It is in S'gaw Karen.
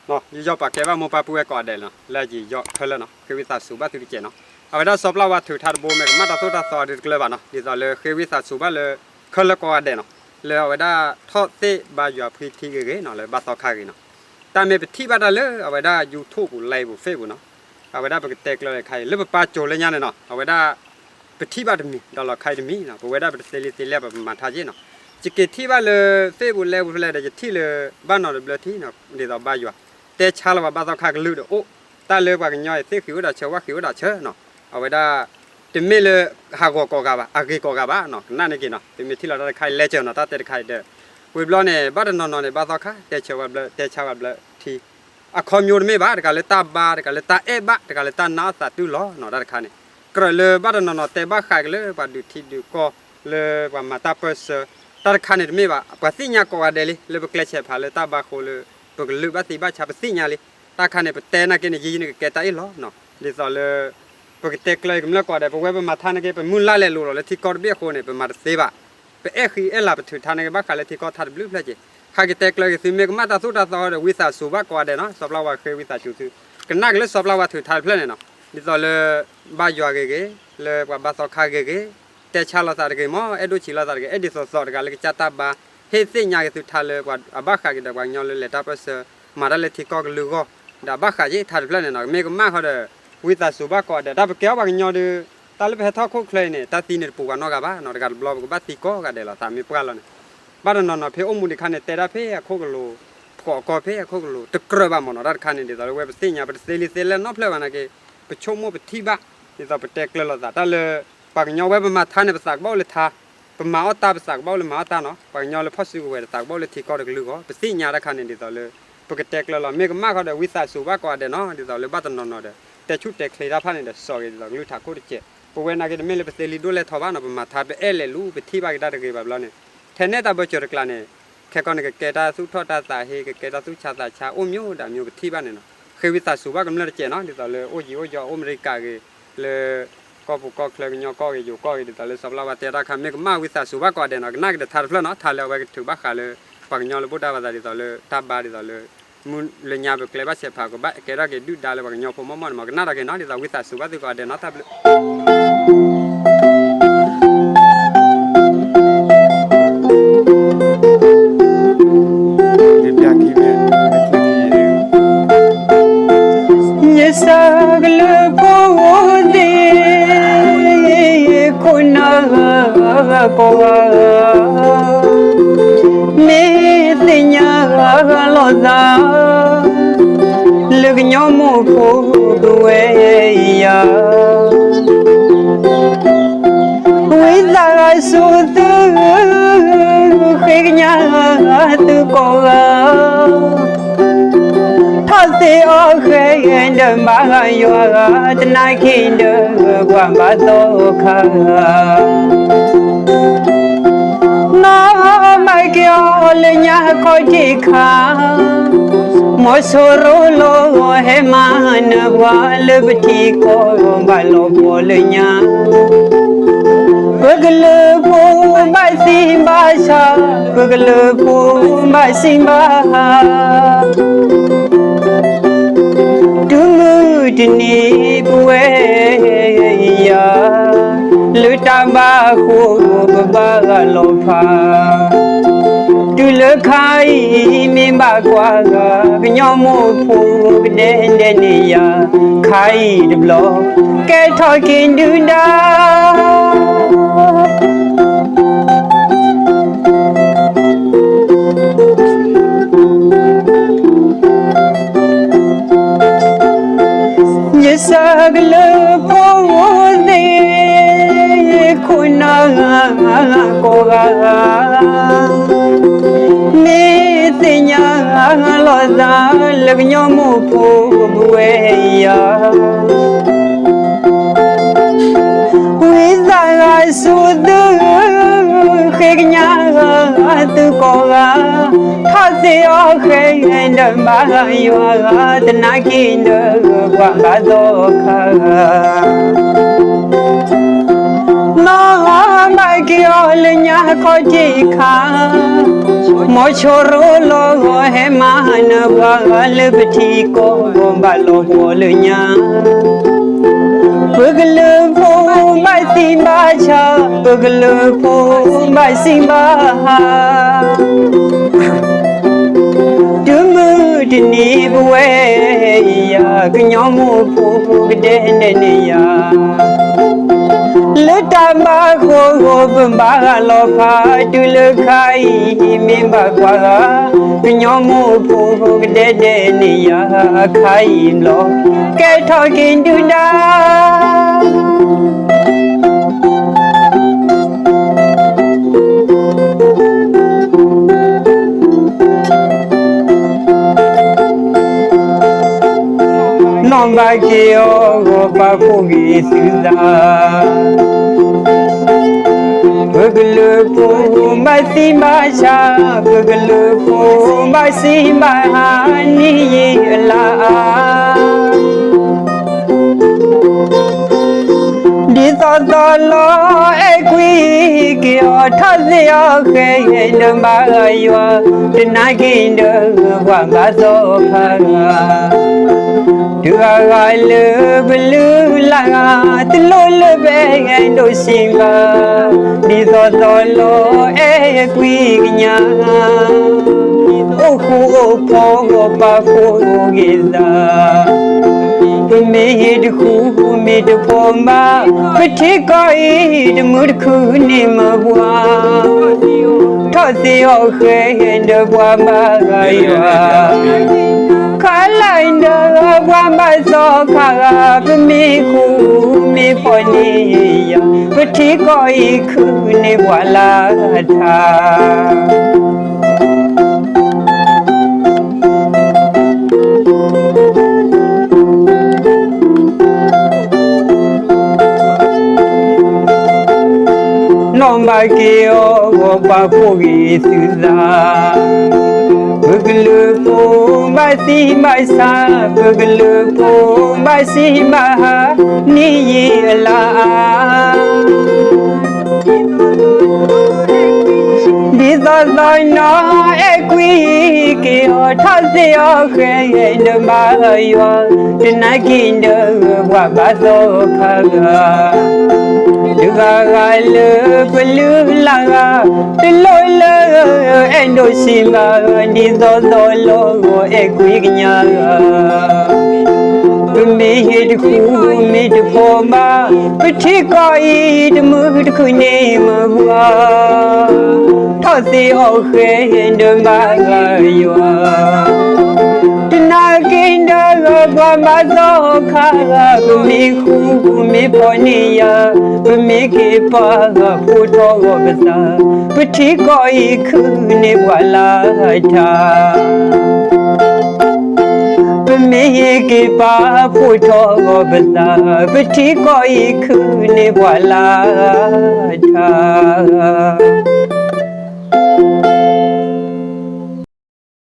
ယယီၢ်ပာ်ကဲဘၣ်မိၢ်ပၢ်ပုၢ်ဝဲၢ်ကိးဂၤဒဲးနီၤ လၢယယီၢ်ခဲလၢာ်နီၤ ဃ့ဝံသးစူၤဘၣ်သုတကဲးနီၤ. အဝဲဒၣ်စီၤပျၢ်ဝါထုးထါတဘိမ့ၢ်ကမၣ်တၢ်သိၣ်တၢ်သီအီၤဒ်တကျၢၤဘၣ်နီၤ ဒ်သိးလၢဃ့ဝံသးစူၤဘၣ်လၢ ခဲလၢာ်ကိးဂၤဒဲးနီၤ လၢအဝဲဒၣ်ထီၣ်သ့ၣ်ဘါယွၤဖှံထံဂ့ၤဂ့ၤနီၤ လၢဘါသီခါဂ့ၤနီၤ တၢ်မ့ၢ်ပထံၣ်ဘၣ်တၢ်လၢအဝဲဒၣ် YouTube ပူၤ live ပူၤ Facebook နီၤ အဝဲဒၣ်ပကတဲကျၢၤခါအံၤ လၢပပၢ်ကၠိၤလၢညါန့ၣ်နီၤ အဝဲဒၣ် ပထံၣ်ဘၣ်တမံၤ ဒီးလီၤခါအံၤတမံၤနီၤ ပဝဲဒၣ်ပတသ့လံသ့လဲၢ်ဘၣ် ပမၤထါက့နီၤ ယက့ၤထံၣ်ဘၣ်လၢ Facebook လဲၣ်ပူၤဖဲလဲၣ်ဒီး ယထံၣ်လၢဘၣ်နီၤတဘျၢထံနီၤ ဒ်သိးဘါယွၤ တဲဆါလီၤပှၤဘါသီခါကလုၢ်ဒီးအိၣ် တၢ်လၢပှၤကညီအံၤသ့ၣ်ဃံးအိၣ်ဒီးဆၢ ဝၣ်ဃံးအိၣ်ဒီးဆၢနီၤ အဝဲဒၣ် တမ့ၢ်လၢ ဟးဂီၤကိးဂၤဘၣ် အဂ့ၤကိးဂၤဘၣ်နီၤ ကနၣ်န့ၢ်က့ၤနီၤ သုမ့ၢ်ထံၣ်လီၤတၢ်တခါအံၤ လဲၤစၢၤနီၤ တၢ်တဲတခါအံၤဒီး ဝံၤဘျီန့ၣ် ဘၣ်တနီၤနီၤန့ၣ် ဘါသီခါ တဲဆၢဝဲဘျၢ တဲဆါဝဲဘျၢထံ အခီပညီတမ့ၢ်ဘၣ် တဂၤလၢတၢ်ဘါ တဂၤလၢတၢ်အဲၣ်ဘၣ် တဂၤလၢတၢ်နာ်အီၣ်သးတုၤလီၤနီၤ တၢ်တခါန့ၣ် ကြၢးလၢဘၣ်တနီၤနီၤတဲဘၣ်ဃးက့ၤလၢပှၤဒုးထံဒုးကီၢ် လၢပှၤမၤတၢ်ပၢၢ်ဆၢ တၢ်တခါန့ၣ်တမ့ၢ်ဘၣ် ပှၤသ့ၣ်ညါကိးဂၤဒဲးလံ လၢပကျဲဆဲးဖးလၢတၢ်ဘါဃိလၢ ပကလုာ်ဘၣ်သံဘၣ်ဆါ ပသ့ၣ်ညါလံ တၢ်ခါန့ၣ် ပတဲနာ်က့န့ၣ် ယံာ်ယံာ်န့ၣ်ကကဲတၢ်အ့ၣ်လီၤနီၤ ဒ်သိးလၢ ပကတဲကျၢၤကမျၢၢ်ကိးဂၤဒဲး ပဝဲပမၤထါနာ်က့ ပမုၢ်လၢ်လဲၤလိၤလီၤလၢထံကီၢ်တဘ့ၣ်အဃိန့ၣ် ပမၤတသ့ဘၣ် ပအဲၣ်ဃံအဲၣ်လၤ ပထုးထါနာ်က့ ဘၣ်ဃးလၢထံကီၢ်ထါတဘျုးဖျၢၣ်က့ၤ ဟဲက့ၤတဲကျၢၤက့ၤသု မ့ၢ်ကမၣ်တၢ်သိၣ်တၢ်သီဒီး ဝံသးစူၤဘၣ်ကိးဂၤဒဲးနီၤ စီၤပျၢ်ဝါဃ့ဝံသးစူၤသု ကနၣ်က့ၤလၢစီၤပျၢ်ဝါထုးထါတဖျၢၣ်န့ၣ်နီၤ ဒ်သိးလၢ ဘါယွၤဂ့ၤဂ့ၤ လၢပှၤဘါသီခါဂ့ၤဂ့ၤ တဲဆါလိာ်သးတဂ့ၤမ့ၢ် အဲၣ်ဒိၣ်ဆံးလိာ်သးတဂ့ၤ အဲၣ်ဒ်သိးသိးတဂၤလၢကစၢ်တၢ်ဘါ ဟ့ၣ်သ့ၣ်ညါက့ၤသုထါလၢပှၤအဘၣ်ဃးက့ၤဒီးပှၤကညီလၢလဲၤတၢ်ပၢၢ်ဆၢ မၤတၢ်လၢထံကီၢ်ကလုာ်အဂီၢ် ဒီးအဘၣ်ဃးက့ၤထါတဖျၢၣ်န့ၣ်နီၤ မ့ၢ်ကမၣ်ဃီဒီး ဝံသးစူၤဘၣ်ကိးဂၤဒဲး တၢ်ပကဲထီၣ်ပှၤကညီဒီး တၢ်လၢပဟဲထီၣ်ခိၣ်ချၢအံၤန့ၣ် တၢ်သံန့ၣ်တပူၤပှၤနီတဂၤဘၣ်နီၤ တဂၤတဘျီပကဘၣ်သံကိးဂၤဒဲးလီၤ သးမ့ၢ်ပှၢ်လီၤန့ၣ် ဘၣ်တနီၤနီၤဖဲအိၣ်မူဒံးခါန့ၣ် တဲဒၣ်ဖဲအခိၣ်ကလိၤ ဖှီၣ်အကီၢ်ဖဲအခိၣ်ကလိၤ တကြၢးဘၣ်မ့ၢ်နီၤ တၢ်တခါန့ၣ် ဒ်သိးလၢဝဲပသ့ၣ်ညါ ပတသ့လံသ့လဲၢ်နီတဖျၢၣ်ဘၣ်နာ်က့ ပဆိကမိၣ်ပထံၣ်ဘၣ် ဒ်သိးပတဲကျၢၤလိာ်သး တၢ်လၢ ပှၤကညီဝဲပမၤထါန့ၣ် ပသးကဘၣ်အိၣ်လၢထါ ပမၤအီၣ်တၢ် ပသးကဘၣ်အိၣ်လၢမၤအီၣ်တၢ်နီၤ ပှၤကညီလၢဖီၣ်စုကဝဲၤ ပသးကဘၣ်အိၣ်လၢထံကီၢ်တကလုာ်အဂီၢ် ပသ့ၣ်ညါတၢ်ခါန့ၣ် ဒ်သိးလၢ ပကတဲကျၢၤလီၤ မ့ၢ်ကမၣ်ဃီဒီး ဝံသးစူၤဘၣ်ကိးဂၤဒဲးနီၤ ဒ်သိးလၢဘၣ်တနီၤနီၤဒီး တဲဆူၣ်တဲချ့တၢ်ဖၣ်န့ၣ်ဒီး စိာ်က့ၤဒ်သိးကလုၢ်ထးခိၣ်တစဲး ပဝဲနာ်က့တမ့ၢ်လၢပသ့လံဒိၣ်လဲၢ်ထီဘၣ်နီၤ ပမၤထါ ပအဲၣ်လဲၤလူၤ ပထံၣ်ဘၣ်က့ၤတၢ်တဂ့ၤဘၣ်ဘျီန့ၣ် ထဲန့ၣ်တၢ်ဘၢၣ်စၢၤတကျါန့ၣ် ခဲကီန့ၣ် ကကဲတၢ်သူၣ်ထီၣ်တၢ်သးဟ့ ကကဲတၢ်သူၣ်ဆါသးဆါ အိၣ်မ့ၢ်ဒၣ်မ့ၢ်ပထံၣ်ဘၣ်န့ၣ်နီၤ ဃ့ဝံသးစူၤဘၣ်ကမျၢၢ်တစဲးနီၤ ဒ်သိးလၢအိၣ်ယံၤအိၣ်ယီၤ အိၣ်အမဲရကၤဂ့ၤ လၢ ကီၢ်ပူၤကီၢ်ချၢကညီကီၢ်ဂ့ၤ ယိၤကီၢ်ဂ့ၤ ဒ်သိးလၢစီၤပျၢ်ဝါတဲတၢ်ခါ မ့ၢ်ကမၣ်ဝံသးစူၤဘၣ်ကိးဂၤဒဲးနီၤ ကနၣ်က့ၤဒီးထါတဖျၢၣ်နီၤ ထါလၢအဝဲကထုးဘၣ်ဃးလၢ ပှၤကညီလၢဘူၣ်တၢ်ဘၣ်သး ဒ်သိးလၢတၢ်ဘါ ဒ်သိးလၢ မုၢ်လၢညါပကျဲဘၣ်ဆဲးဖး ကဘၣ်ကဲထီၣ်က့ၤဒုၣ်ဒါလၢပှၤကညီဖိမီၢ်မီၢ်န့ၣ်မ့ၢ် ကနၣ်ဒီးက့ၤနီၤ ဒ်သိးဝံသးစူၤဘၣ်သုကိးဂၤဒဲးနီၤ တၢ်ဘျုး ယစၢကလုာ်ဖိသ့ၣ်ခိၣ်နၢ်ကိးဂၤ မ့ၢ်သ့ၣ်ညါလိာ်သး လၢကညီမိၢ်ဖိပဝဲယၤ ဝံသးစူၤသု ဃ့ကညးသုကိးဂၤ ထီၣ်သ့အီၣ်ဃဲဒီးဘါယွၤ တနာ်က့ၤဒီးပှၤဘါသီခါ နီၢ်ဘၣ်က့ၤအီၤလၢညါခီၣ်ထံးခါ မီၤစိရိၤလီၤဟဲမၤနၢၤပှၤလၢပထံကီၢ်ဘၣ်လီၤပှီၢ်လၢညါ ပကလုာ်ဖိဘၣ်သံဘၣ်ဆါ ပကလုာ်ဖိဘၣ်စံးဘၣ်ဟါ တုၤမုၢ်တနံၤပဝဲယၤ လၢတၢ်ဘၣ်ဃိပဘၣ်လီၤဖး တုၤလၢခါအံၤမ့ၢ်ဘၣ်ကွၢ်ဂၤ ကညီမိၢ်ဖိကဒဲဒဲန့ၣ်ယၤ ခါအံၤတဘျီ ကဲထီၣ်က့ၤဒုၣ်ဒါ ယစၢကလုာ်ဖိသ့ၣ်ခိၣ်နၢ်ကိးဂၤ မ့ၢ်သ့ၣ်ညါလိာ်သး လၢကညီမိၢ်ဖိပဝဲယၤ ဝံသးစူၤသု ဃ့ကညးသုကိးဂၤ ထီၣ်သ့အီၣ်ဃဲဒီးဘါယွၤ တနာ်က့ၤဒီးပှၤဘါသီခါ နီၢ်ဘၣ်က့ၤအီၤလၢညါခီၣ်ထံးခါ မ်ဆိရိၤလီၤဂီၤဟဲမၤနၢၤပှၤဂၤလၢပထံကီၢ်ဂီၤဘၣ်လီၤပှီၢ်လၢညါ, ပကလုာ်ဖိဘၣ်သံဘၣ်ဆး, ပကလုာ်ဖိဘၣ်သံဘၣ်ဟး တုၤမုၢ်တနံၤပဝဲယၤ ကညီမိၢ်ဖိကဒဲဒဲးန့ၢ်ယၤ, လၢတၢ်ဘၣ်ဃိဂီၤပဘၣ်ဂၤလီၤဖး တုၤလၢခါအံၤမ့ၢ်ဘၣ်ကွၢ်ဂၤ, ကညီမိၢ်ဖိကဒဲဒဲးန့ၢ်ယၤ ခါအံၤဘျီ ကဲထီၣ်က့ၤဒုၣ်ဒါ နီၢ်ဘၣ်က့ၤအီၤဂီၤပာ်ဖှိၣ်ဂ့ၤသုသး, ပကလုာ်ဖိဘၣ်သံဘၣ်ဆး, ပကလုာ်ဖိဘၣ်သံဘၣ်ဟး နံၣ်ယံာ်အလါအါ ဒ်သိးသိးလီၤအဲၣ်ကွံက့ၤအီၤ ထီၣ်သ့ၣ်အီၤဃဲၤဒီးဘါယွၤ, တနာ်က့ၤဒီးပှၤဘါသီခါဂၤ, တဂၤဂၤလၢပလုၢ်လၢ်ဂၤ, တလိၣ်လၢပအဲၣ်ဒိးစံးဘၣ်, ဒ်သိးသိးလီၤအဲၣ်ကွံကညး အိၣ်ဃူအိၣ်ဖိးဂီၤပာ်ဖှိၣ်ဂ့ၤသး, ပမ့ၢ်ဟ့ၣ်တဃူမ့ၢ်တဖိးဘၣ်, ပထံကီၢ်အံၤတမုာ်တခုန့ၣ်မ့ၢ်ပှၤ, ထီၣ်သ့ၣ်အီၤဃဲၤဒီးပှၤဘါယွၤ, ခါလၢဒီးပှၤဘါသီခါဂၤ, ပမ့ၢ်ဃူမ့ၢ်ဖိးန့ၣ်ယၤ, ပထံကီၢ်အံၤခုၣ်န့ၢ်ပှၤလၢထး နီၢ်ဘၣ်က့ၤအီၤဂီၤပာ်ဖှိၣ်ဂ့ၤသုသး, ပကလုာ်ဖိဘၣ်သံဘၣ်ဆး, ပကလုာ်ဖိဘၣ်သံဘၣ်ဟး နံၣ်ယံာ်အလါအါ ဒ်သိးသိးနီၢ်အဲၣ်ကွံက့ၤအီၤ ထီၣ်သ့ၣ်အီၤဃဲၤဒီးဘါယွၤ, တနာ်က့ၤဒီးပှၤဘါသီခါဂၤ, တဂၤဂၤလၢပလုၢ်လၢ်ဂၤ, တလိၣ်လၢအဲၣ်ဒိးစံးဘၣ်, ဒ်သိးသိးလီၤအဲၣ်ကွံကညးဂၤ ပမ့ၢ်ဟ့ၣ်တဃူမ့ၢ်တဖိးဘၣ်, ပထံကီၢ်အံၤတမုာ်တခုန့ၣ်မ့ၢ်ပှၤ, ထီၣ်သ့ၣ်အီၤဃဲၤဒီးဘါယွၤ, တနာ်က့ၤဒီးပှၤဘါသီခါဂၤ, ပမ့ၢ်ဃူမ့ၢ်ဖိးန့ၢ်ယၤ, ပမ့ၢ်က့ၤပာ်ဖှိၣ်ထီၣ်ဂီၤပသး, ပထံကီၢ်အံၤခုၣ်န့ၢ်ပှၤလၢထး ပမ့ၢ်ဟ့ၣ်က့ၤပာ်ဖှိၣ်ထီၣ်ဂီၤပသး, ပထံကီၢ်အံၤခုၣ်န့ၢ်ပှၤလၢထး